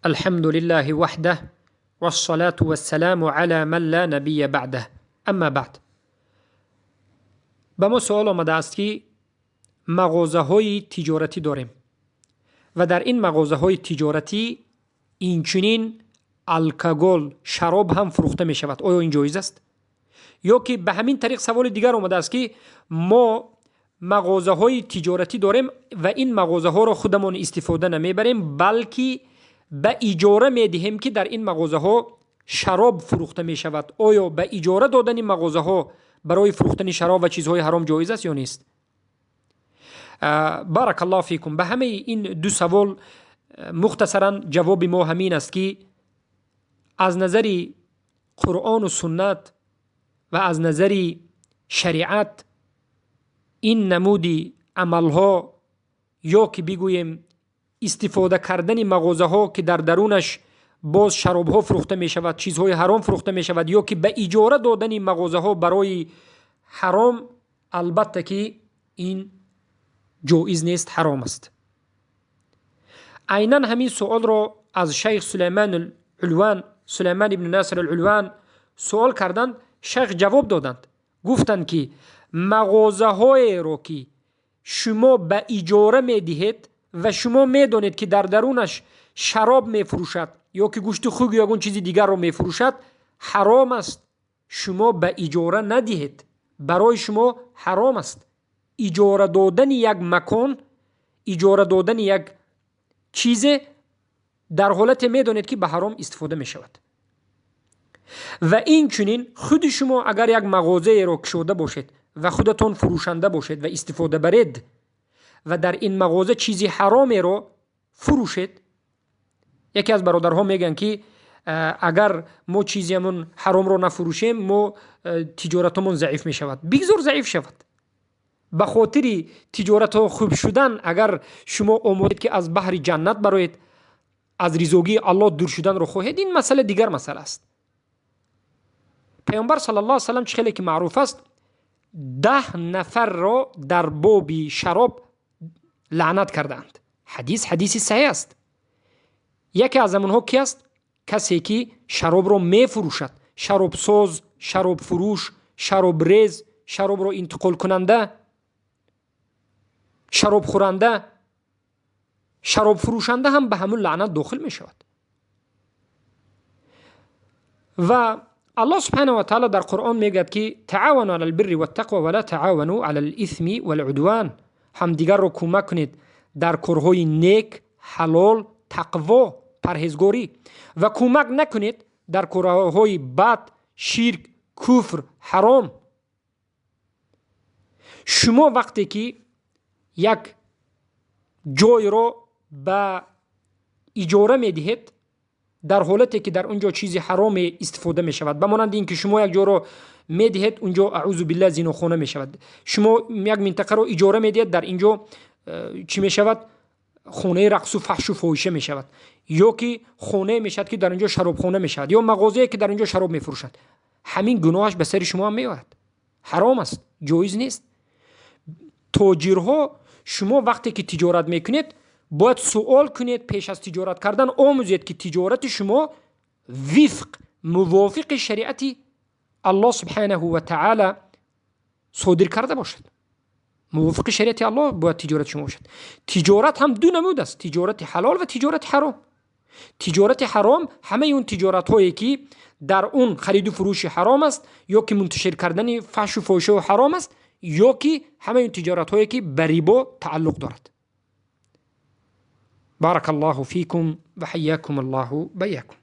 الحمد لله وحده والصلاة والسلام على من لا نبي بعده اما بعد. Ба мо суол омадааст, ки мағозаҳои тиҷоратӣ дорем ва дар ин мағозаҳои тиҷоратӣ инчунин алкогол, шароб ҳам фурӯхта мешавад. Оё ин ҷоиз аст? Ё ки ба ҳамин тариқ саволи дигар омадааст, ки мо мағозаҳои тиҷоратӣ дорем ва ин мағозаҳоро худамон истифода намебарем, балки ба иҷора медиҳем, ки дар ин мағозаҳо шароб фурӯхта мешавад. Оё ба иҷора додани мағозаҳо барои фурӯхтани шароб ва чизҳои ҳаром ҷоиз аст ё нест? بارك الله فيكم. Ба ҳамаи ин ду савол мухтасаран ҷавоби мо ҳамин аст, ки аз назари Қуръону суннат ва аз назари шариат ин намуди амалҳо ё ки бигӯем истифода кардани мағозаҳо, ки дар дарунаш боз шаробҳо фурӯхта мешавад, чизҳои ҳаром фурӯхта мешавад, ё ки ба иҷора додани мағозаҳо барои ҳаром, албатта ки ин ҷоиз нест, ҳаром аст. Айнан ҳамин суолро аз шайх Сулайман Улван, Сулайман ибни Наср Улван суол карданд. Шайх ҷавоб доданд, гуфтанд, ки мағозаҳоеро, ки шумо ба иҷора медиҳед ва шумо медонед, ки дар дарунаш шароб мефурӯшад ё ки гӯшти хук ё ягон чизи дигарро мефурӯшад, ҳаром аст. Шумо ба иҷора надиҳед, барои шумо ҳаром аст иҷора додани як макон, иҷора додани як чизе дар ҳолате медонед, ки ба ҳаром истифода мешавад. Ва инчунин худи шумо агар як мағозаеро кушода бошед ва худатон фурӯшанда бошед ва истифода баред ва дар ин мағоза чизи ҳаромеро фурӯшед. Яке аз бародарҳо мегӯянд, ки агар мо чизиамон ҳаромро нафурӯшем, мо тиҷоратомон заиф мешавад. Бигзор заиф шавад. Ба хотири тиҷоратҳо хуб шудан агар шумо омодед, ки аз баҳри ҷаннат бароед, аз ризогии Аллоҳ дур шуданро хоҳед, ин масъала дигар масъала аст. Паёмбар صلى الله عليه وسلم, чӣ хеле ки маъруф аст, 10 нафарро дар боби шароб лаънат кардаанд. Ҳадис ҳадиси саҳеҳ аст. Яке аз амонҳо ки аст? Касе ки шаробро мефурӯшад: шаробсоз, шаробфурӯш, шаробрез, шаробро интиқолкунанда, шаробхӯранда, шаробфурӯшанда ҳам ба ҳамун лаънат дохил мешавад. Ва Аллоҳ سبحانه وتعالى дар Қуръон мегӯяд, ки تعاونوا على البر والتقوى ولا تعاونوا على الإثم والعدوان. Ҳамдигарро кӯмак кунед дар корҳои нек, ҳалол, тақво, парҳезгорӣ ва кӯмак накунед дар корҳои бад, ширк, куфр, ҳаром. Шумо вақте ки як ҷойро ба иҷора медиҳед дар ҳолате ки дар он ҷо чизи ҳароме истифода мешавад, ба монанди ин ки шумо як ҷоро медиҳед, он ҷо, أعوذ بالله, зинохона мешавад. Шумо як минтақаро иҷора медиҳед, дар ин ҷо чӣ мешавад? Хонаи рақсу фаҳшу фоҳиша мешавад ё ки хонае мешавад, ки дар он ҷо шаробхона мешавад, ё мағозае, ки дар он ҷо шароб мефурӯшад. Ҳамин гуноҳаш ба сари шумо ҳам меояд. Ҳаром аст, ҷоиз нест. Тоҷирҳо, шумо вақте ки тиҷорат мекунед, бояд суол кунед, пеш аз тиҷорат кардан омӯзед, ки тиҷорати шумо вифқ мувофиқи шариати Аллоҳ سبحانه وتعالى содир карда бошад. Мувофиқи шариати Аллоҳ бояд тиҷорати шумо бошад. Тиҷорат ҳам ду намуд аст: тиҷорати ҳалол ва тиҷорати ҳаром. Тиҷорати ҳаром ҳамаи он тиҷоратҳое, ки дар он хариду фурӯши ҳаром аст ё ки мунташир кардани фаҳшу фоҳишау ҳаром аст, ё ки ҳамаи он тиҷоратҳое, ки ба рибо тааллуқ дорад. بارك الله فيكم وحياكم الله بياكم.